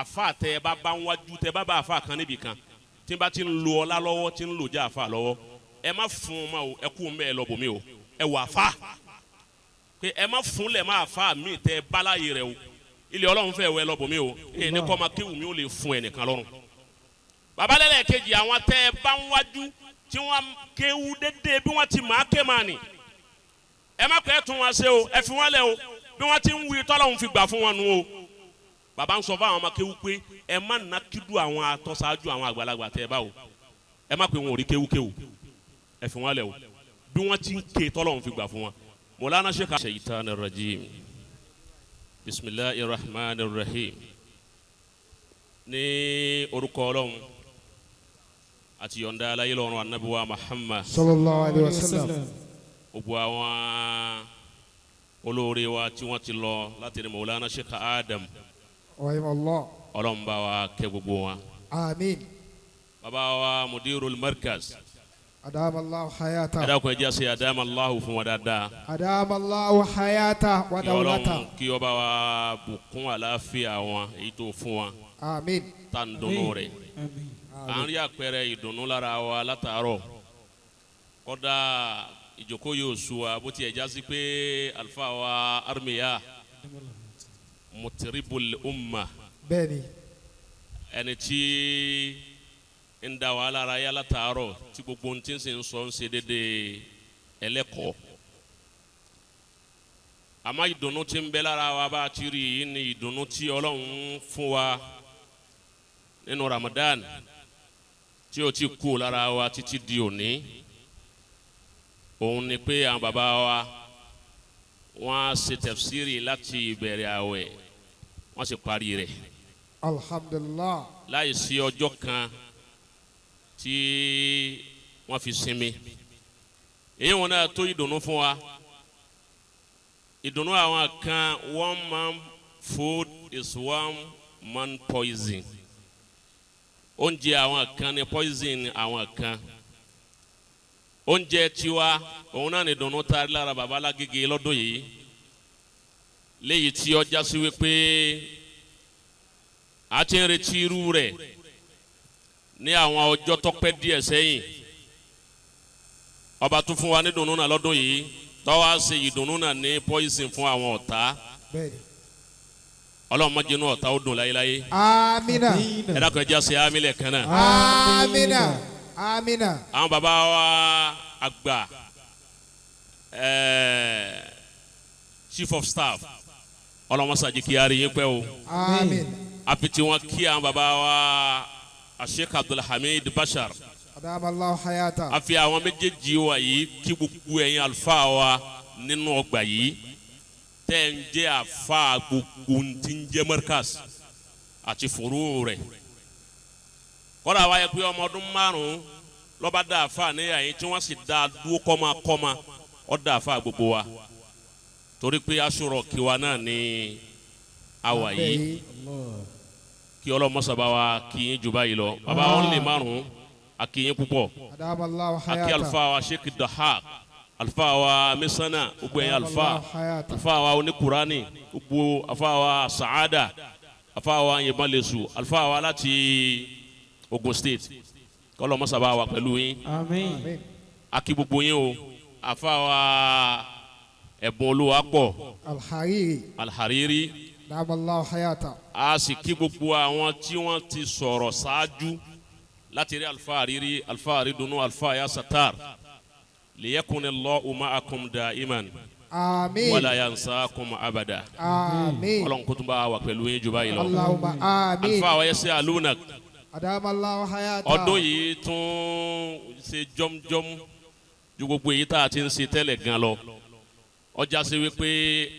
Àfa tẹ ẹ bá bá ń wájú, tẹ bá bá àfa kan níbì kan tí n bá ti ń lo ọlá lọ́wọ́, tí ń lò já àfa lọ́wọ́, ẹ má fún un ma o, ẹ kú un bẹ́ẹ̀ lọ bòmí o. Ẹ wà àfa pé ẹ má fún lẹ̀ má àfa mi tẹ ẹ bá láàyè rẹ o. Ilé Ọlọ́run fẹ́ wẹ lọ bòmí o. Ẹ ní kọ́ ma kéwù mi ó lè fún ẹnìkan lọ́rùn. Babalẹ́lẹ̀ kejì, àwọn tẹ ẹ bá ń wájú tí wọ́n kéwù dédé bí wọ́n ti máa ké máa nì, ẹ má pẹ́ tún wọn ṣe o, ẹ fi wọn lẹ̀ o, bí wọ́n ti ń wí tọ́lọ́hún fi gbà fún wọn nu o. Baba ń sọ fún àwọn ọmọ kéwú pé ẹ má nà kídú àwọn atọ́sáájú, àwọn àgbàlagbà tẹ ẹ bá o, ẹ má pè wọn ò rí kéwúkéwú, ẹ fi wọn lẹ̀ o, bí wọ́n ti ń ké tọ́lọ́hún fi gbà fún wọn. Mọ̀lánà Sheikh Shaitan Rajim, bisimilahi rahman rahim. Ní orúkọ Ọlọ́run àti yọ̀ǹda aláyé lọ́run anabiwa Muhammad sallallahu alayhi wa sallam. Gbogbo àwọn olóore wa tí wọ́n ti lọ láti ní Mọ̀lánà Sheikh Adam, Rahimahullah. Ọlọ́run bá wa kẹ́ gbogbo wọn. Amin. Bàbá wa mudirul markaz, Adama Allahu hayata. Ẹ dákun, ẹ jẹ́ ṣe adama Allahu fún wa dáadáa. Adama Allahu hayata wa Kí dawlata. Ọlọ́run kí ọba wa bùkún àlàáfíà wọn, èyí tó fún wa Amin. tá n dunnú rẹ̀. Àmín. À ń rí àpẹẹrẹ ìdùnnú lára wa látàárọ̀, kódà ìjókòó yóò sú wa, bó tiẹ̀ já sí pé àlùfáà wa armiya mutiribul umma, Bẹ́ẹ̀ni. ẹni tí ń da wàhálà ara yá látàárọ̀, tí gbogbo ohun tí ń sì ń sọ ń ṣe déédéé ẹlẹ́kọ̀ọ́. Àmọ́ ìdùnnú tí ń bẹ lára wa bá a ti rí yìí ni ìdùnnú tí Ọlọ́run fún wa nínú Ramadan tí ó ti kú lára wa títí di òní. Òun ni pé àwọn bàbá wa, wọ́n á ṣe tafsiri láti ìbẹ̀rẹ̀ àwẹ̀, wọ́n sì parí rẹ̀ Alhamdulillah. láì sí ọjọ́ kan tí wọ́n fi sinmi. Èyí wọn náà tó ìdùnnú fún wa. Ìdùnnú àwọn kan, one man food is one man poison. Oúnjẹ àwọn kan ni poison àwọn kan. Oúnjẹ tiwa, òun náà ní ìdùnnú tá a lára baba Lágége lọ́dún yìí, léyìí tí ó já sí wípé a ti ń retí irú rẹ̀ ní àwọn ọjọ́ tó pẹ́ díẹ̀ sẹ́yìn. Ọba tún fún wa ní ìdùnnú náà lọ́dún yìí, tọ́wá ṣe ìdùnnú náà ní poison fún àwọn ọ̀tá. Bẹ́ẹ̀ni. Ọlọ́run má jẹ́ inú ọ̀tá ó dùn láyéláyé. Amina. Ẹ dákun, ẹ jẹ́ ṣe àmín lẹ́ẹ̀kan náà. Amina. Amina. Àwọn baba wa àgbà, chief of staff, ọlọ́mọsàjì kí a rí yín pẹ́ o. Amin. Àfi tí wọ́n kí àwọn baba wa Sheikh Abdulhamid Bashar. Adama Allahu hayata. A fi àwọn méjèèjì wa yìí kí gbogbo ẹ̀yin àlùfáà wa nínú ọgbà yìí tẹ́ ń jẹ́ àfa gbogbo tí ń jẹ́ Markaz àti fòró rẹ̀. Kọ́dà wa yẹ pé ọmọ ọdún 5 lọ́ba dá àfa níyà yín, tí wọ́n sì dá dúró kọ́má kọ́má, ọ́ dá àfa gbogbo wa, torí pé aṣọrọ̀ kíwa náà ní àwà yìí. Kí ọlọ́mọsàbá wa kí yín jù báyìí lọ. Bàbá wọn lè márùn-ún, a kí yín púpọ̀. Adama Allahu Aki hayata. Alfa wa Sheikh Dahak, alfa wa Misana, gbogbo ẹ̀yin Adama alfa, Allahu hayata. alfa wa oníkurani, gbogbo alfa wa Saada, alfa wa Yemalesu, alfa wa láti Ogun State, kọlọ mọsàbá wa pẹ̀lú yín. Àmín. Amin. Aki gbogbo yín o. Alfa wa Ẹ̀bùn Olúwa pọ̀ Alhariri. Alhariri. Adama Allahu hayata. A sì kí gbogbo àwọn tí wọ́n ti sọ̀rọ̀ ṣáájú láti rí alfa Hariri, alfa Haridunu, alfa ya Satar. Liyakunillahu ma'akum daiman Amin. wala yansakum abada. Amin. Ọlọ́run kó tún bá wà pẹ̀lú yín jù báyìí lọ. Allahumma amin. Alfa wa yẹsẹ aluna. Adama Allahu hayata. Ọdún yìí tún ṣe jọmjọm ju gbogbo èyí tá a ti ń ṣe tẹ́lẹ̀ gan lọ. Ọjà ṣe wípé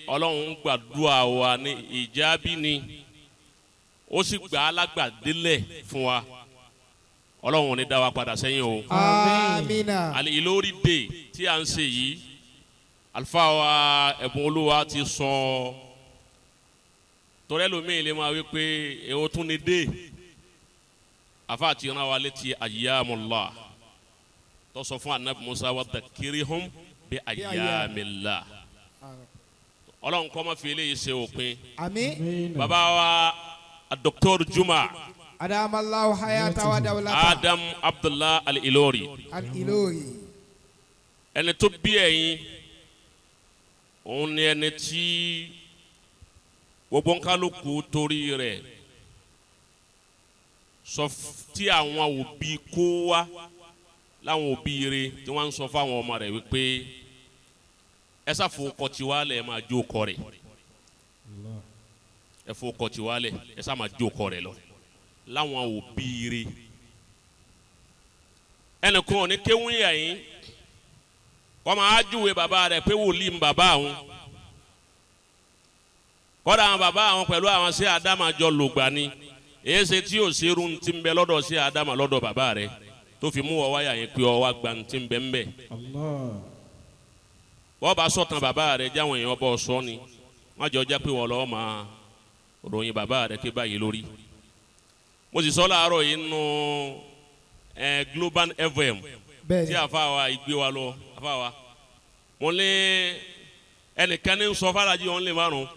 Ọlọ́run gbàdúrà wa ní ìjábí ni, ó sì gbà á lágbàdélẹ̀ fún wa. Ọlọ́run ò ní dá wa padà sẹ́yìn o. Amina. Àlè Ìlórí Day tí a ń ṣe yìí, àlùfáà wa Ẹ̀bùn Olúwa ti sọ, torí ẹlòmíì lè máa wí pé èwo tún ni dé. Afa ti rán wa létí ayyamullah tó sọ fún anabi Musa, wa dhakkirhum bi ayyamillah. Ọlọ́run kọ́ ma fi eléyìí ṣe òpin. Àmín. Bàbá wa Dr. Juma Adamallahu hayata wa dawlata. Adam Abdullah Al-Ilori. Al-Ilori. Ẹni tó bí ẹ̀yin òun ni ẹni tí gbogbo nkálukú torí rẹ̀ sọ tí àwọn òbí kó wá láwọn òbí rẹ̀ tí wọ́n ń sọ fáwọn ọmọ rẹ̀ wípé ẹ sáfò kọtí wálẹ̀, ẹ máa jó kọ rẹ̀, ẹ fò kọtí wálẹ̀, ẹ sá máa jó kọ rẹ̀ lọ láwọn òbí rẹ̀. Ẹnìkan ò ní kéwìn yà yín kọ́ máa júwe bàbá rẹ̀ pé wòlíì ń bàbá àwọn, kọ́dà àwọn bàbá àwọn pẹ̀lú àwọn sí àdámà jọ lògbà ni. Èyí ṣe tí yóò ṣerú ti ń bẹ lọ́dọ̀ sí àdámà lọ́dọ̀ bàbá rẹ̀ tó fi mú ọ wáyà yẹn pé ọ wá gba ti ń bẹ ń bẹ. Bọ́ bá sọ̀tàn bàbá rẹ̀ jáwọn èèyàn bọ́ sọ ni wọ́n jọ jẹ́ pé wọ́n lọ́ọ́ máa ròyìn bàbá rẹ̀ ké báyìí lórí. Mo sì sọ láàárọ̀ yìí nù Global FM tí àfa wa ìgbé wa lọ àfa wa mo ní ẹnìkan ní sọ fàlàjì òun lè márùn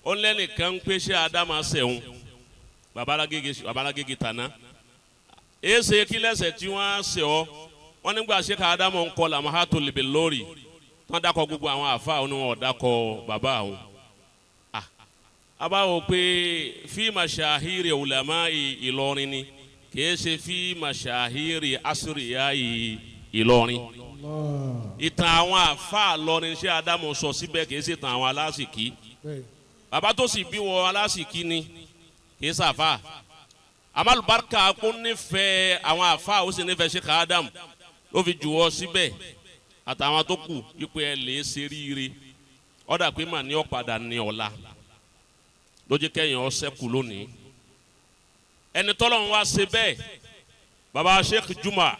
ó lẹ́nìkan ń pè ṣé àdámà sẹ̀hún babalágége tàná èsè kí lẹ́sẹ̀ tí wọ́n á sẹ̀ ọ́. Wọ́n nígbà ṣé ká àdámà ń kọ́ làmúhàtò lèbè lórí wọ́n dákọ̀ gbogbo àwọn àfa òun ni wọ́n dákọ̀ bàbá àwọn. A bá wò pé fíìmà ṣàhírì ulama Ìlọrin ni kìí ṣe fíìmà ṣàhírì asúrìyá Ìlọrin. Ìtàn àwọn àfa lọrin ṣé àdámà sọ síbẹ̀ kìí ṣe ìtàn àwọn alásìkí. Bàbá tó sì bí wọ alásìkí ni kìí ṣàfà. Amalubarika kó nífẹ̀ẹ́ àwọn àfa ó sì nífẹ̀ẹ́ Sheikh Adam ló fi jù ọ síbẹ̀ àtàwọn tó kù wípé ẹ lè ṣe ríire ọ̀dà pé mà ní ọ̀padà ní ọ̀la lójú kẹ́yìn ọ̀sẹ̀ kù lónìí. Ẹni tọ́lọ́run wá ṣe bẹ́ẹ̀ bàbá Sheikh Juma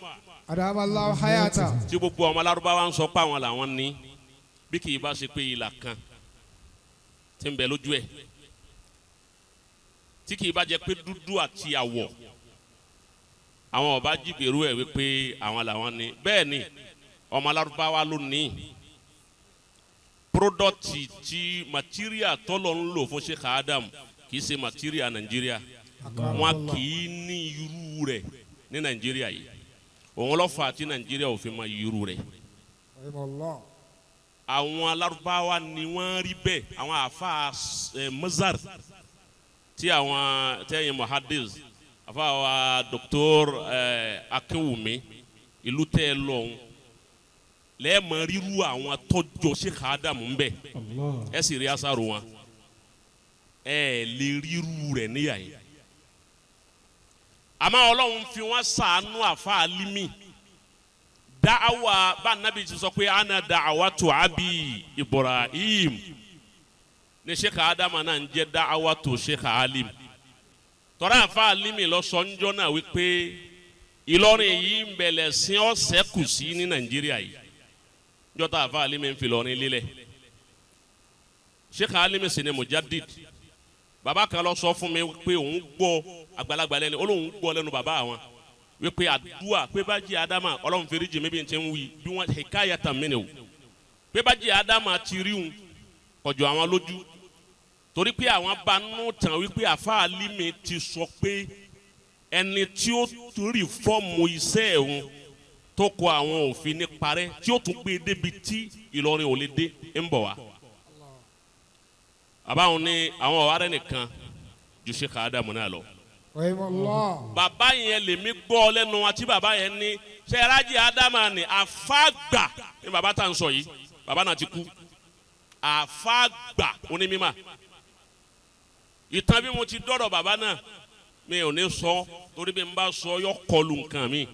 Adamallahu hayata tí gbogbo ọmọ alárúbáwá ń sọ pé àwọn làwọn ní bí kì í bá ṣe pé ìlà kan tí ń bẹ lójú ẹ tí kì í bá jẹ pé dúdú àti àwọ̀ àwọn ọba jìbìrú ẹ wípé àwọn làwọn ní. Bẹ́ẹ̀ ni ọmọ alárúbáwá ló ní píródọ́tì tí màtíríà tọ́lọ̀ ń lò fún Sheikh Adam kì í ṣe màtíríà Nàìjíríà, wọn kì í ní irú rẹ̀ ní Nàìjíríà yìí. Òun ló fà á tí Nàìjíríà ò fi máa irú rẹ̀. Àwọn alárúbáwá ni wọ́n rí bẹ́ẹ̀, àwọn àfa Mazar tí àwọn tẹ́yìn muhadis àfa wa Dr. Akinwumi ìlú tẹ́ ẹ lọ́hùn lẹ́ẹ̀mọ ríru àwọn tọ́jọ́ Sheikh Adam ń bẹ̀ ẹ sì rí aṣááru wọn ẹ lè ríru rẹ̀ níyà yìí. Àmọ́ Ọlọ́run fi wọ́n sànú àfa alimi da'awa bá nabi ti sọ pé ana da'awatu abi Ibrahim ní Sheikh Adam náà ń jẹ́ da'awatu Sheikh Alim. Tọ́lá àfa alimi lọ sọ ńjọ́ náà wípé Ìlọrin yìí ń bẹ̀lẹ̀ sí ọ̀sẹ̀ kù sí ní Nàìjíríà yìí. Njọ́ta àfa alimi ń fi Ìlọrin lílẹ̀. Sheikh Alimi sì ni mujadid. Bàbá kan lọ sọ fún mi pé òun gbọ́ àgbàlagbà lẹ́nu, ó lóun gbọ́ lẹ́nu bàbá àwọn wípé àdúà pé bá jí Adama Ọlọ́run fèrè jì mí bí n ti ń wí bí wọ́n hikayatan minhu pé bá jí Adama ti rí òun kọjọ àwọn lójú torí pé àwọn bá nù tàn wípé àfa Alimi ti sọ pé ẹni tí ó rí fọ́ọ̀mù iṣẹ́ òun tó kọ àwọn òfin ní parẹ́ tí ó tún gbé débi tí Ìlọrin ò lè dé ń bọ̀ wá. Bàbá òun ní àwọn ọ̀wárẹ̀ nìkan ju Sheikh Adam náà lọ. Bàbá yẹn lèmi gbọ́ lẹ́nu àti bàbá yẹn ní sẹ́rájì Ádámà ní àfàgbà ní bàbá tá à ń sọ yìí, bàbá náà ti kú. Àfàgbà onímímà. Ìtàn bí mo ti dọ́rọ̀ bàbá náà mi ò ní sọ torí bí n bá sọ yọ kọlu nǹkan mi.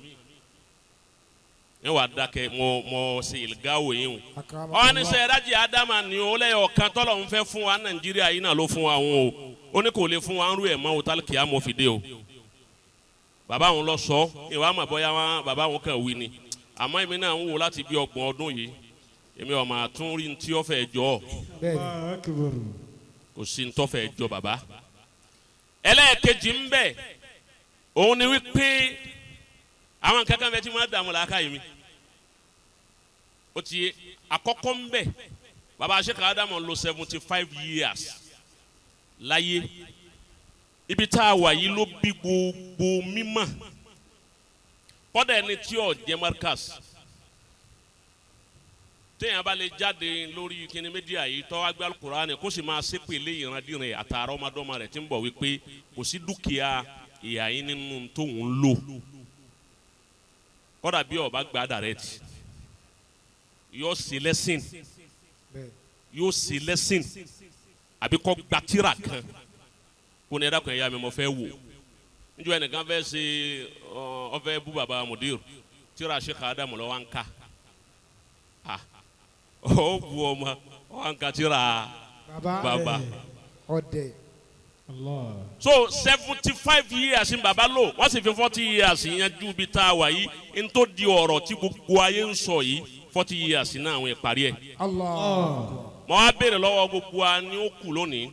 Ẹ wà dákẹ́ mọ ṣe ìgáwó yìí o. Ọ̀hún ní sẹ́rájì Ádámà ní o lẹ́yìn ọ̀kan tọ́lọ̀ ń fẹ́ fún wa Nàìjíríà yìí náà ló fún wa òun o. Ó ní kò lè fún wa ń rú ẹ̀ mọ́ o tálíkì á mọ̀ fìdí o. Bàbá òun lọ sọ ìwà àmọ̀ bọ́yá wọn bàbá òun kàn wí ni. Àmọ́ èmi náà ń wò láti bí ọgbọ̀n ọdún yìí èmi ò máa tún rí ntí ọ̀fẹ́ jọ. Kò sí ntọ́fẹ́ jọ bàbá. Ẹlẹ́ẹ̀kejì ń bẹ òun ni wípé àwọn kankan bẹ tí wọ́n dààmú làákà yìí mi. Ó ti yé àkọ́kọ́ ń bẹ bàbá Sheikh Adam lò 75 years láyé. Ibi tá a wà yìí ló bí gbogbo mímọ́. Kọ́dà ẹni tí ò jẹ́ Markaz, téèyàn bá lè jáde lórí kíni media yìí tọ́ wá gbé Al-Qur'ani kó sì máa ṣépè lé ìrandíran rẹ̀ àtàrà ọmọdọ́mọ rẹ̀ tí ń bọ̀ wípé kò sí dúkìá ìyá yín nínú tóun ń lò. Kọ́dà bí ó bá gba direct, yóò ṣe lẹ́sìn, yóò ṣe lẹ́sìn, àbí kọ́ gba tírà kan kó ní ẹ̀dá kan ẹ̀yà mi mo fẹ́ wò. Níjọ́ ẹnìkan fẹ́ ṣe ọ fẹ́ bú baba mudir, tírà Sheikh Adamu lọ́wọ́ ń ká. Ó bu ọmọ wọn ka tírà baba. Ọdẹ. So 75 years ní baba lò, wọ́n sì fi 40 years yanjú bí tá a wà yìí. N tó di ọ̀rọ̀ tí gbogbo ayé ń sọ yìí, 40 years náà àwọn ìparí ẹ̀. Allah. Mo wá béèrè lọ́wọ́ gbogbo wa ní ó kù lónìí.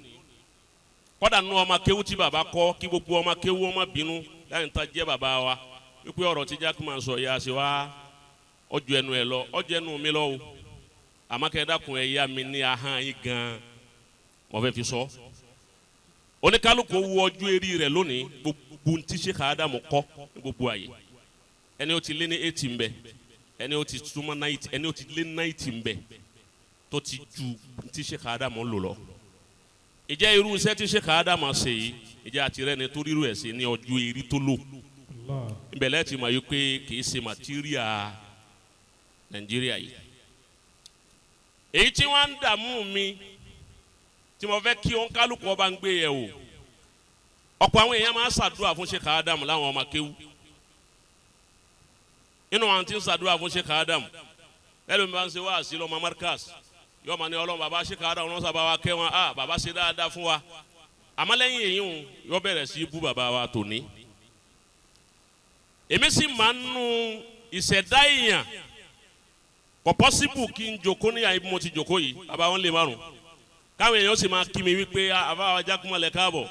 Kọ́dà nínú ọmọ kéwú tí baba kọ́, kí gbogbo ọmọ kéwú ọmọ bínú láyìn tá jẹ́ baba wa wípé ọ̀rọ̀ tí Jákèmá sọ yà sí wa ọjọ́ ẹnu ẹ lọ, ọjọ́ ẹnu mi lọ o. Àmọ́ kẹ́ ẹ dákun, ẹ yá mi ní ahọ́n yín gan-an mo fẹ́ fi sọ. Oníkálukú wo ọjọ́ eré rẹ̀ lónìí, gbogbo ntí Sheikh Adamu kọ́ ní gbogbo àyè. Ẹni ó ti lé ní 80 ń bẹ, ẹni ó ti súnmọ́ 90, ẹni ó ti lé 90 ń bẹ tó ti ju ntí Sheikh Adamu lò lọ. Ìjẹ́ irú iṣẹ́ tí Sheikh Adamu ṣe yìí, ìjẹ́ àtirẹ́ni tó rírú ẹ̀ sí ní ọjọ́ eré tó lò? Ìbẹ̀lẹ̀ ti mọ̀ yìí pé kì í ṣe màtíríà Nàìjíríà yìí. Èyí tí wọ́n ń dààmú mi tí mo fẹ́ kí òǹkálùkù ọba ń gbé yẹ̀ wò. Ọ̀pọ̀ àwọn èèyàn máa ń ṣàdúrà fún Sheikh Adamu láwọn ọmọ kéwú. Inú àwọn tí ń ṣàdúrà fún Sheikh Adamu, ẹlòmíì bá ń ṣe wáàsí lọ́mọ Markaz, yóò máa ní Ọlọ́run bàbá Sheikh Adamu lọ́sà bá wa kẹ́ wọn, ah bàbá ṣe dáadáa fún wa. Àmọ́ lẹ́yìn èyí ń yọ bẹ̀rẹ̀ sí bú bàbá wa tòní. Èmi sì máa ń nu ìṣẹ̀dá èèyàn. Kò possible kí n jòkó ní àyè bí mo ti jòkó yìí, bàbá wọn lè márùn káwọn èèyàn sì máa kí mi wípé àbá wa Jákúmọ̀lẹ̀ káàbọ̀,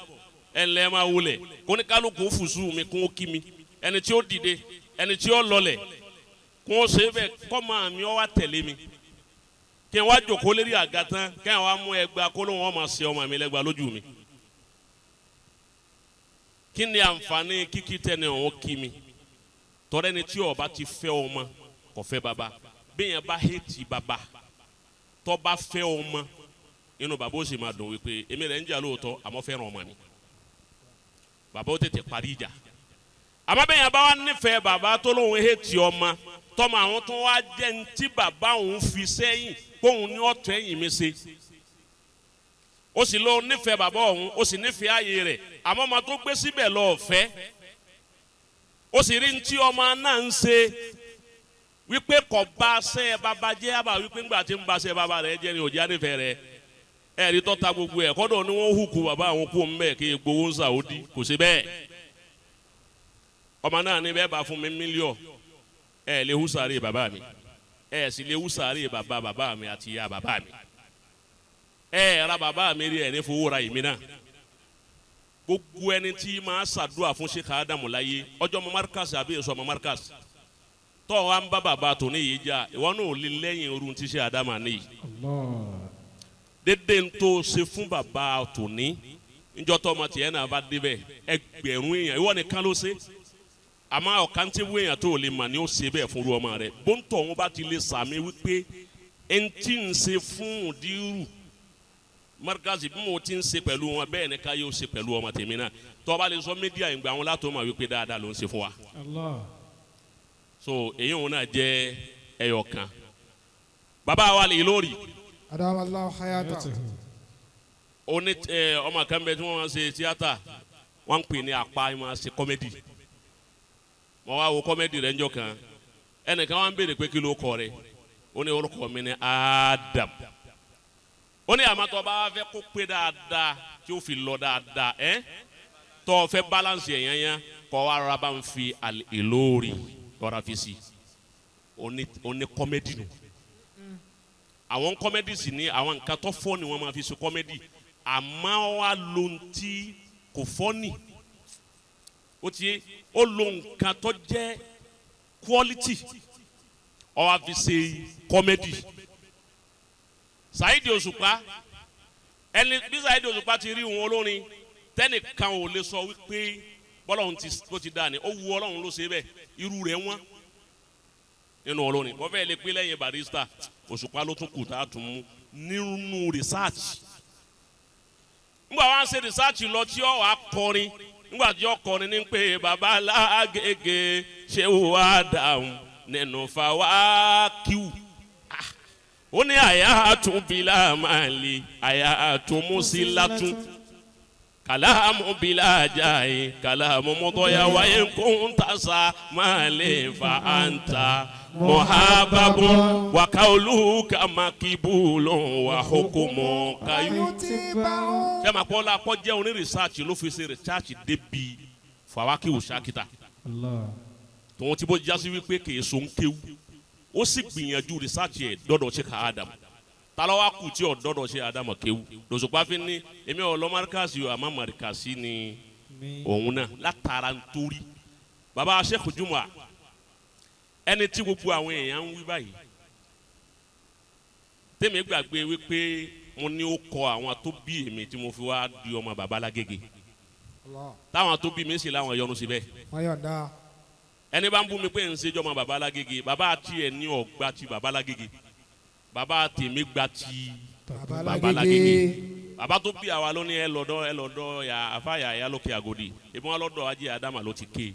ẹ̀ ńlẹ́ máa wulẹ̀ kó ní kálukú fùsù mi kó kí mi, ẹni tí ó dìde, ẹni tí ó lọlẹ̀ kó o ṣe bẹ́ẹ̀ kọ́ máa mi ọ wá tẹ̀lé mi kí n wá jòkó lérí àga tán, kí n wá mú ẹgba kó lóun ọmọ ṣe ọmọ mi lẹ́gba lójú mi. Kí ni àǹfààní kíkí tẹ́ni ọ̀hún kí mi? Tọ́rẹ́ ni tí ó bá ti fẹ́ ọmọ kò fẹ́ bàbá. Bẹ́ẹ̀ yẹn bá hẹ́tì bàbá tọ́ bá fẹ́ ọmọ, inú bàbá ó sì máa dùn wípé èmi rẹ̀ ń jà lóòótọ́ àmọ́ fẹ́ràn ọmọ mi. Bàbá ó tètè parí ìjà. Àmọ́ bẹ́ẹ̀ yẹn bá wà nífẹ̀ẹ́ bàbá tó lóun hẹ́tì ọmọ, tọ́mọ àwọn tó wá jẹ́ ní tí bàbá òun fi sẹ́yìn kóun ní ọ̀tọ̀ ẹ̀yìn mi ṣe. Ó sì lọ nífẹ̀ẹ́ bàbá òun, ó sì nífẹ̀ẹ́ ààyè rẹ̀, àmọ́ ọmọ tó gbé síbẹ̀ lọ ọ̀fẹ́. Ó sì rí ní tí ọmọ náà ń ṣe wípé kò bá ṣe bàbá jẹ́, àbá wípé ńgbà tí ń bá ṣe bàbá rẹ̀ jẹ́ ni òjá nífẹ̀ẹ́ rẹ̀. Ẹ̀rí tọ́ta gbogbo ẹ̀ kọ́dọ̀ ni wọ́n hùkú bàbá àwọn kú mbẹ́ kí gbowó ń Saudi, kò sí bẹ́ẹ̀. Ọmọ náà ní bẹ́ẹ̀ bá fún mi mílíọ̀n, ẹ̀ lè hú sàárè bàbá mi, ẹ̀ sì lè hú sàárè bàbá bàbá mi àti ìyá bàbá mi. Ẹ̀ ra bàbá mi rí ẹ̀ ní fowó ra èmi náà. Gbogbo ẹni tí máa ṣàdúrà fún Sheikh Adamu láyé, ọjọ́ ọmọ Markaz àbí èso ọmọ Markaz tọ́ wa ń bá bàbá tó ní yìí já, ìwọ náà ò lè lẹ́yìn irun tí Sheikh Adamu ní yìí. Dédé ń tó ṣe fún bàbá tó ní njọ́ tó ọmọ tiẹ̀ náà bá débẹ̀ ẹgbẹ̀rún èèyàn ìwọ nìkan ló ṣe. Àmọ́ ọ̀kántẹ́wé èèyàn tó lè mà ní ó ṣe bẹ́ẹ̀ fún irú ọmọ rẹ̀. Bóńtọ̀ wọn bá ti lè sàmì wípé ẹni tí ń ṣe fún òdìrú Markaz bí mo ti ń ṣe pẹ̀lú wọn bẹ́ẹ̀ ni ká yóò ṣe pẹ̀lú ọmọ tèmi náà. Tó bá lè sọ mídíà ìgbà wọn látọ̀ máa wípé dáadáa ló ń ṣe fún wa. So èyí òun náà jẹ́ ẹyọ kan. Bàbá wa lè lórí. Adamallahu hayata. Oní ọmọ kan bẹ tí wọ́n máa ṣe tíátà, wọ́n ń pè ní apá, wọ́n máa ṣe kọ́mẹ́dì. Mo wá wo kọ́mẹ́dì rẹ̀ ńjọ́ kan. Ẹnìkan wá ń béèrè pé kí ló kọ rẹ̀. Ó ní orúkọ mi ní Adam. Ó ní àmọ́ tó bá fẹ́ kó pé dáadáa tí ó fi lọ dáadáa ẹ́ tó fẹ́ balance yẹn yẹn kọ́ wa rárá bá ń fi ìlórí rọra fi si. Ó ní kọ́mẹ́dì nù. Àwọn kọ́mẹ́dì sì ní àwọn nǹkan tó fọ́ ni wọ́n máa fi ṣe kọ́mẹ́dì. Àmọ́ wa ló ń tí kò fọ́ ni. Ó ti ó lo nǹkan tó jẹ́ quality ó wá fi ṣe kọ́mẹ́dì. Saheed Òṣùpá, ẹni bí Saheed Òṣùpá ti rí òun olórin Tẹ́nìkan ò lè sọ wípé bọ́lọ́hún ti bó ti dáa ni ó wu Ọlọ́run ló ṣe bẹ́ẹ̀ irú rẹ̀ wọ́n nínú olórin. Wọ́n fẹ́ẹ́ lè pé lẹ́yìn Barrister, Òṣùpá ló tún kù tá a tún mú nínú research. Nígbà wá ń ṣe research lọ tí ó wàá kọrin, nígbà tí ó kọrin ní pé baba Lágége ṣé wàá dáhùn nínú fàwákìú. Ó ní àyà tún bílà máa lè àyà tún mú sí látún kàlámù bílà jáì kàlámù mọ́tọ́yà wáyé kóńtàṣà máa lè fa àǹtà mọ̀hábàbọ̀n wàkàlù kàmákìbùlù wàhókòmọ̀ káyọ̀. Ṣé máa kọ́ la kọ́ jẹ́ oní research ló fi ṣe research débi fàwákìwò ṣákìtà tòun ti bó jásí wípé kì í so ń kéwú, ó sì gbìyànjú research ẹ̀ dọ́dọ̀ ṣe ká Ádámù talawa kù tí ò dọ́dọ̀ ṣe Ádámù kéwú. Lòṣùpá fi ní èmi ò lọ marikasi o, àmọ́ marikasi ni òun náà látara nítorí baba Sheikh Juma, ẹni tí gbogbo àwọn èèyàn ń wí báyìí. Tèmi gbàgbé wípé mo ní ó kọ àwọn tó bí èmi tí mo fi wá di ọmọ baba Lágége, táwọn tó bí mi sì láwọn yọnu síbẹ̀. Wọ́n yọ̀ǹda. Ẹni bá ń bú mi pé ń ṣe jọmọ baba Lágége, baba tiẹ̀ ní ọgbà ti baba Lágége, baba tèmi gba ti baba Lágége. Baba tó bí àwa ló ní ẹ lọ́dọ̀ ẹ lọ́dọ̀ yà àfàyà yà lókè Àgòdì, ebi wọn lọ́dọ̀ ajé Adama ló ti ké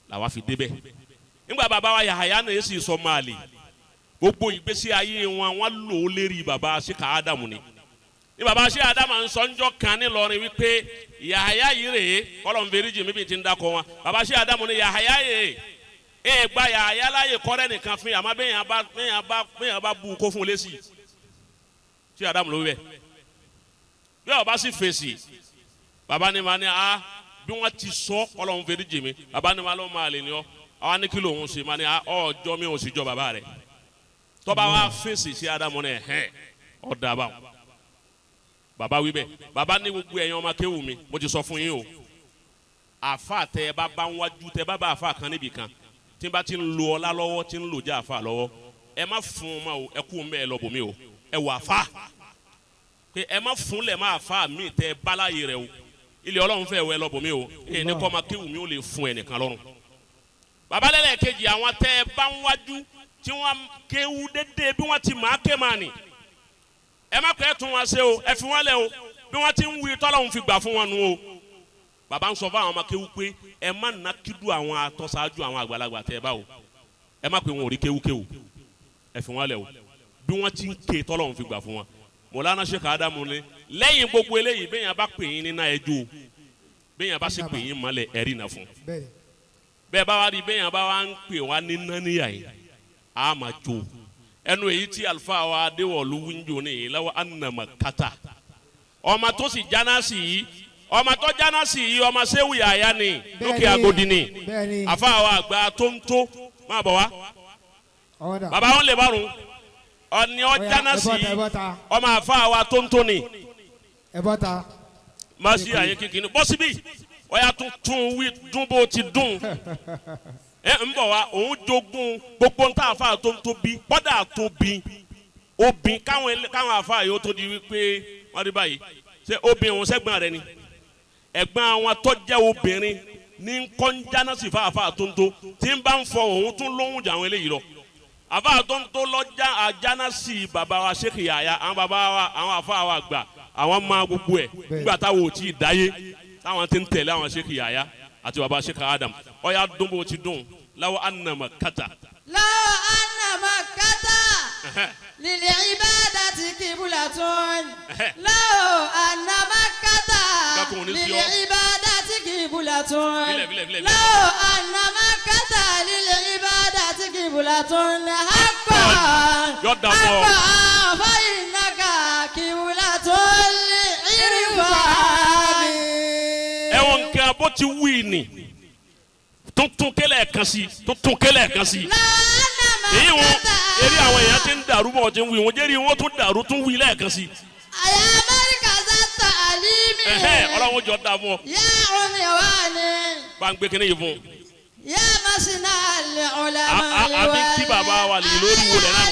làwa fi débẹ̀. Nígbà baba wa Yahaya náà yẹ sì sọ máàlì, gbogbo ìgbésí ayé wọn wọn lò ó lérí baba Sheikh Adamu ni. Ní baba Sheikh Adamu ń sọ ńjọ́ kan nílọrin wípé Yahaya yìí rèé, kọlọ̀ ń feríjì mi bí ti ń dakọ̀ wọn. Baba Sheikh Adamu ni Yahaya yìí ẹ gba Yahaya láàyè kọ́rẹ́ nìkan fún yàrá bẹ́ẹ̀ bá bu kó fún un lésì. Sheikh Adamu ló wí bẹ́ẹ̀. Bí ọba sì fèsì, baba ni ma ní a bí wọ́n ti sọ kọlọ̀ ń feríjì mi, baba ni ma lọ́ máa lè ní ọ àwọn ní kí lòun ṣe ma ní a ọjọ́ mi ò sì jọ baba rẹ̀. Tọ́ba wa fèsì sí Adamu ní ẹ̀hẹ́n ọ̀dà báwọn. Baba wí bẹ́ẹ̀. Baba ní gbogbo ẹ̀yin ọmọ kéwù mi, mo ti sọ fún yín o, àfa tẹ ẹ bá bá ń wájú, tẹ bá bá àfa kan níbì kan tí n bá ti ń lo ọlá lọ́wọ́, tí ń lò já àfa lọ́wọ́, ẹ má fún un ma o, ẹ kú un bẹ́ẹ̀ lọ bòmí o, ẹ wà àfa pé ẹ má fún lẹ̀ má àfa mi tẹ ẹ bá láàyè rẹ o, ilé Ọlọ́run fẹ́ wẹ lọ bòmí o, ẹ ní kọ́ ọmọ kéwù mi ò lè fún ẹnìkan lọ́rùn. Baba lẹ́lẹ̀ kejì, àwọn tẹ ẹ bá ń wájú tí wọ́n kéwú dédé bí wọ́n ti máa ké máa nì, ẹ má pẹ́ tún wọn ṣe o, ẹ fi wọn lẹ o, bí wọ́n ti ń wí tọ́lọ́hún fi gbà fún wọn nu o. Baba ń sọ fún àwọn ọmọ kéwú pé ẹ má nà kídú àwọn atọ́sáájú àwọn àgbàlagbà tẹ ẹ bá o, ẹ má pè wọn ò rí kéwúkéwú, ẹ fi wọn lẹ o, bí wọ́n ti ń ké tọ́lọ́hún fi gbà fún wọn. Mọ̀lánà Sheikh Adamu ni lẹ́yìn gbogbo eléyìí, bẹ́ẹ̀ yẹn bá pè yín ní náà ẹjọ́, bẹ́ẹ̀ yẹn bá sì pè yín mọ́lẹ̀ ẹ̀rí nà fún bẹ́ẹ̀ bá wá rí, bẹ́ẹ̀ yẹn bá wá ń pè wá ní náníyà yìí a máa jó ẹnu èyí tí àlùfáà wa Adéwọ̀lú wíńjò ní yìí lọ́wọ́ anamọ kata ọmọ tó sì jáná sí yìí, ọmọ tó jáná sí yìí, ọmọ Ṣéwù Yàyà ni lókè Agodi ni àfáà wa àgbà tó ń tó máa bọ̀ wá bàbá wọn lè bárun ọ̀ni ọ jáná sí yìí, ọmọ àfáà wa tó ń tó ni má sí àyè kékeré bọ́ síbí ọ̀yà tuntun wí dún bó ti dún ẹ ń bọ̀ wá. Òun jogún gbogbo ń tá àfa tó ń tóbi kọ́dà tóbi obìn káwọn àfa yóò tó di wípé wọ́n rí báyìí ṣé obìn òun sẹ́gbọ́n rẹ ni ẹ̀gbọ́n àwọn tó jẹ́ obìnrin ní kọ́njánà sí fa àfa tó ń tó tí ń bá ń fọ òun tún lóhùn jà àwọn eléyìí lọ. Àfa tó ń tó lọ́jà àjánà sí bàbá wa Sheikh Yahaya, àwọn bàbá wa àwọn àfa wa gbà àwọn máa gbogbo ẹ̀ nígbà táwọn ò tí ì dáyé táwọn ti ń tẹ̀lé àwọn Sheikh Yahaya àti baba Sheikh Adam. Ọ̀ya dùn bó ti dùn law anna Makkata. Law anna Makkata lil ibadati qiblatun. Law anna Makkata lil ibadati qiblatun. Law anna Makkata lil ibadati qiblatun. Haqqan haqqan fa innaka qiblatul irfan. Ẹ̀wọ̀n nǹkan bó ti wí ni tuntun kẹlẹ kan sí, tuntun kẹlẹ kan sí. Èyí wọn eré àwọn èèyàn ti ń dàrú bọ̀ ti ń wí wọn jẹ́rìí wọn tún dàrú tún wí lẹ́ẹ̀kan sí. Àyà Amẹ́ríkà sátà àlímì. Ọlọ́run jọ dà fún ọ. Yá omi wá ni. Bá ń gbé kínní yìí fún un. Yá masina lè ọ̀làmọ̀ ìwà. Àbí kí bàbá wa lè lórí wo lẹ́ náà.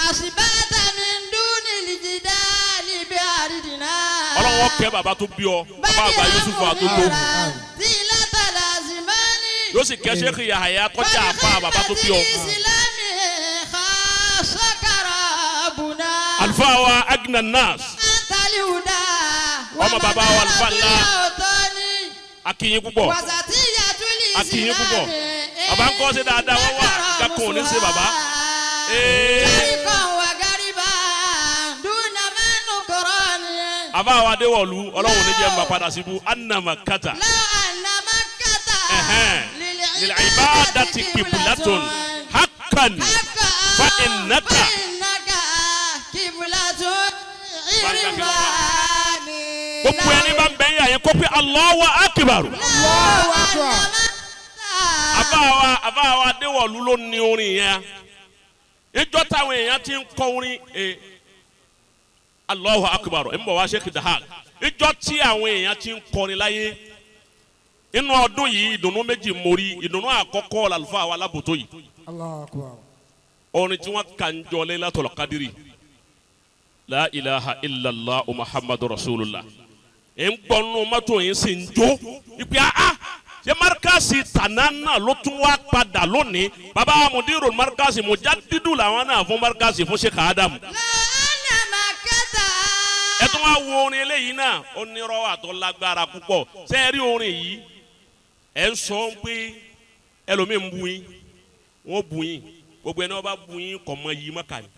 Àṣìbáta mi ń dún ní ìjìdá níbi àrí. أرضنا Ọlọ́run kẹ́ bàbá tó bí ọ, bàbá àgbà Yusufu àtúntò. طيلة الأزمان Yóò sì kẹ́ Sheikh Yahaya kọjá àfa bàbá tó bí ọ. فبخدمة الإسلام خاصك ربنا Àlùfáà wa Agna Nas, أنت الهدى Ọmọ bàbá wa àlùfáà ńlá. الأوطان a kí yín púpọ̀. وسطية A kí yín púpọ̀. الإسلام Bàbá ń kọ́ sí dáadáa, wọ́n wà. Kakùn ò ní ṣe bàbá. Ee. شرقا وغربا دون ما نكران Àbá wa Adéwọ̀lú, Ọlọ́run ní jẹ́ ń bá padà síbú. Anna Kata. لو أن مكة للعبادة قبلة حقا حقا فإنك فإنك قبلة عرفان Gbogbo ẹni bá ń bẹ yà yẹn kó pé Allahu Akbar. Allahu Akbar. Àbá wa Adéwọ̀lú ló ní orin yẹn. Ìjọ táwọn èèyàn ti ń kọ orin Allahu Akbar ń bọ̀ wá Sheikh Dahak. Ìjọ tí àwọn èèyàn ti ń kọrin láyé. Inú ọdún yìí ìdùnnú méjì mórí, ìdùnnú àkọ́kọ́ làlùfáà wa lábòtó yìí. Allahu Akbar. Orin tí wọ́n kà ń jọ Laylatul Qadri. La ilaha illallah Muhammadu Rasulullah. Ẹ ń gbọ́ nínú mọ́tò yìí sì ń jó. Ìpè áá ṣé markasi tàná náà ló tún wá padà lónìí. Baba mudiru markasi mujadidu làwọn náà fún markasi fún Sheikh Adam. لو أن مكة Ẹ tún wá wo orin eléyìí náà, ó ní rọ́wà tó lágbára púpọ̀. Ṣé ẹ rí orin yìí? Ẹ ń sọ pé ẹlòmíì ń bu yín, wọ́n bu yín, gbogbo ẹni wọ́n bá bu yín kọ̀ mọ yìí mọ́kà ni.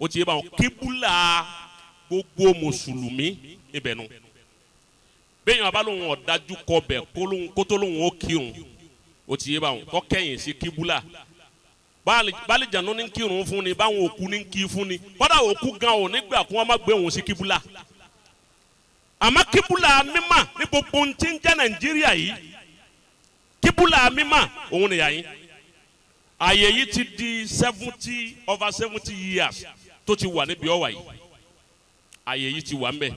Ó ti yé báwọn kíbúlà gbogbo mùsùlùmí ibẹ̀ nu. Bẹ́ẹ̀ yẹn bá lóun ọ̀dájú kọ bẹ̀ kótó lóun ó kírun. Ó ti yé báwọn kọ́ kẹ́yìn sí kíbúlà. Bálíjànú ní kírun fún ni, báwọn òkú ní kí fún ni. Kọ́dà òkú gan ò nígbà kí wọ́n má gbé òun sí kíbúlà. Àmọ́ kíbúlà mímà ní gbogbo ohun tí ń jẹ́ Nàìjíríà yìí, kíbúlà mímà òun nìyà yín. Àyè yìí ti di 70 over 70 years tó ti wà níbi ọ̀wà yìí. Àyè yìí ti wà ńbẹ̀.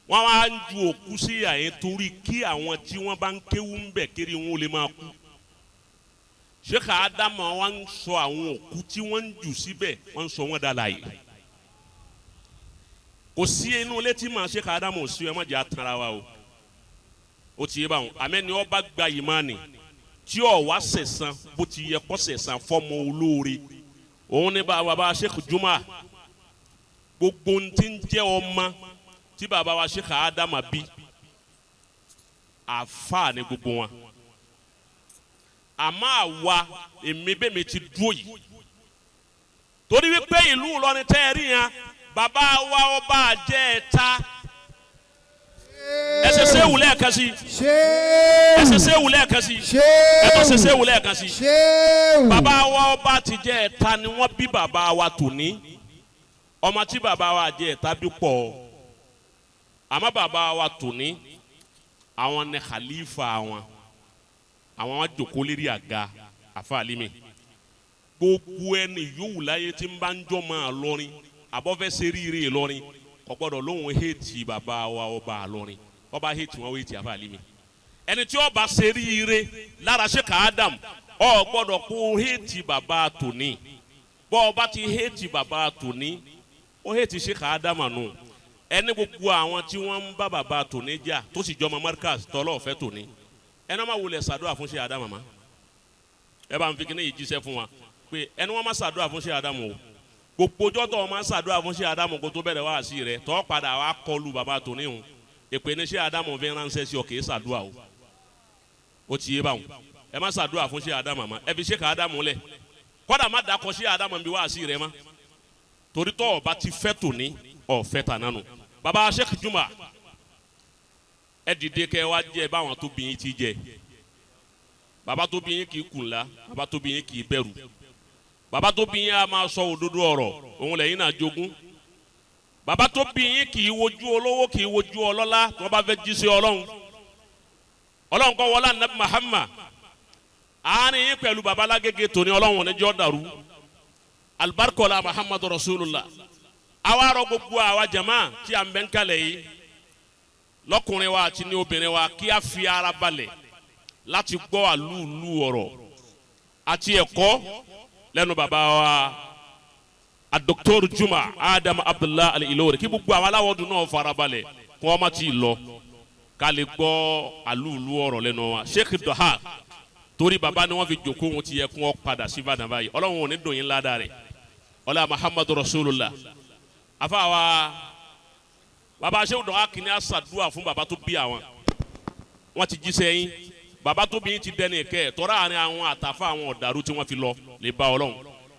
Wọ́n wá ń ju òkú sí àyè torí kí àwọn tí wọ́n bá ń kéwú ńbẹ̀ kiri wọn ò lè máa kú. Sheikh Adama wa ń sọ àwọn òkú tí wọ́n ń jù síbẹ̀, wọ́n ń sọ wọ́n dà láàyè. Kò sí inú ilé tí màá Sheikh Adama ò sí, ẹ má jẹ́ àtàrà wa o. Ó ti yé báwọn. Àmẹ́ni ọba gba ìmánì tí ò wá sẹ̀sán bó ti yẹ kó sẹ̀sán fọ́mọ olóore. Òun ní bàbá Sheikh Juma, gbogbo ohun tí ń jẹ́ ọmọ tí bàbá wa Sheikh Adama bí, àfáà ní gbogbo wọn. Àmọ́ àwa èmi bẹ́ẹ̀ mi ti dúró yìí torí wípé ìlú Ìlọrin tẹ́ ẹ rí yẹn, bàbá wa ọba àjẹ́ ẹ̀ta ẹsẹ̀ sẹ́wù lẹ́ẹ̀kan sí, ẹsẹ̀ Ṣéwù. sẹ́wù lẹ́ẹ̀kan sí, ẹtọ́ ṣe Ṣéwù. sẹ́wù lẹ́ẹ̀kan sí. Ṣéwù. Bàbá wa ọba ti jẹ́ ẹ̀ta ni wọ́n bí bàbá wa tòní. Ọmọ tí bàbá wa jẹ́ ẹ̀ta bí pọ̀, àmọ́ bàbá wa tòní àwọn ni khalifa wọn, àwọn wọn jòkó lérí àga àfa àlímì. Gbogbo ẹni yòówù láyé tí ń bá ń jọ máa lọrin àbọ̀fẹ́ ṣe ríire lọrin kò gbọ́dọ̀ lóhùn héètì bàbá wa ọba lọrin. Ọba héètì wọn, héètì àfa àlímì. Ẹni tí ọba ṣe ríire lára Sheikh Adam, ọ gbọ́dọ̀ kó héètì bàbá tòní. Bọ́ ọba ti héètì bàbá tòní, ó héètì Sheikh Adam nù. Ẹni gbogbo àwọn tí wọ́n ń bá bàbá tòní jà tó sì jọmọ Markaz tọ́lọ́ ọ̀fẹ́ tòní, ẹni wọ́n máa wulẹ̀ ṣàdúrà fún Sheikh Adam mọ́. Ẹ bá ń fi kíní yìí jíṣẹ́ fún wa pé ẹni wọ́n máa ṣàdúrà fún Sheikh Adam o. Gbogbo ọjọ́ tó wọ́n máa ṣàdúrà fún Sheikh Adam kó tó bẹ̀rẹ̀ wá sí rẹ̀ tọ́ padà wá kọlu bàbá tòní o. Èpè ní Sheikh Adam fi ránṣẹ́ sí ọ, kì í ṣàdúrà o. Ó ti yé báwọn. Ẹ má ṣàdúrà fún Sheikh Adam mọ́, ẹ fi Sheikh Adam lẹ̀. Kọ́dà má dakọ̀ Sheikh Adam bí wá sí rẹ̀ mọ́, torí tọ́ ọba ti fẹ́ tòní ọ̀fẹ́ tàná nù. Baba Sheikh Juma, ẹ dìde kẹ wá jẹ báwọn tó bí yín ti jẹ. Baba tó bí yín kì í kùnla, baba tó bí yín kì í bẹ̀rù, baba tó bí yín a máa sọ òdodo ọ̀rọ̀, òun lẹ́yìn náà jogún. Baba tó bí yín kì í wojú olówó, kì í wojú ọlọ́lá tí wọ́n bá fẹ́ jí sí Ọlọ́run. Ọlọ́run kọ́ wọlé anabi Muhammad àárín yín pẹ̀lú baba Lágége tòní, Ọlọ́run níjọ́ dàrú. Alibarikola Muhammadu Rasulullah. Àwa rọ gbogbo àwa jama tí a ń bẹ ń kalẹ̀ yìí, lọ́kùnrin wa àti ní obìnrin wa, kí a fi ara balẹ̀ láti gbọ́ àlúùlù ọ̀rọ̀ àti ẹ̀kọ́ lẹ́nu bàbá wa. A Dr. Juma Adam Abdullah Al-Ilori, kí gbogbo àwọn aláwọ̀ dùn náà farabalẹ̀ kí wọ́n má ti lọ, ká lè gbọ́ àlùlù ọ̀rọ̀ lẹ́nu wa. Sheikh Doha, torí baba ni wọ́n fi jòkó, wọn ti yẹ kí wọ́n padà sí Ìbàdàn báyìí. Ọlọ́run ò ní dùn yín ládàá rẹ̀, ọlá Muhammadu Rasulullah. Afaawa baba Sheikh Doha kìíní aṣàdúrà fún baba tó bí àwọn, wọ́n ti jíṣẹ́ yín. Baba tó bí yín ti dẹni kẹ́ tọ́ra àárín àwọn àtàfà àwọn ọ̀dàrú tí wọ́n fi lọ lè ba Ọlọ́run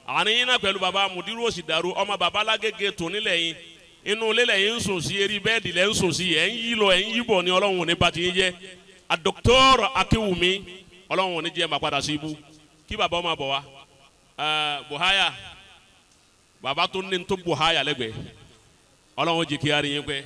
àárín yín náà pẹ̀lú baba mudiru òsì dàrú. Ọmọ baba lágége tó nílẹ̀ yín, inú ilé lẹ́yìn ń sùn sí, eré bẹ́ẹ̀dì lẹ́ ń sùn sí, ẹ̀ ń yí lọ, ẹ̀ ń yí bọ̀ ní. Ọlọ́run ò ní bá ti yín jẹ́. A Dr. Akéwùmí, Ọlọ́run ò ní jẹ́ máa padà sí ibú. Kí baba ọmọ bọ̀ wá Buhaya, baba tó ní tó Buhaya lẹ́gbẹ̀ẹ́, Ọlọ́run jẹ́ kí á rí yín pẹ́.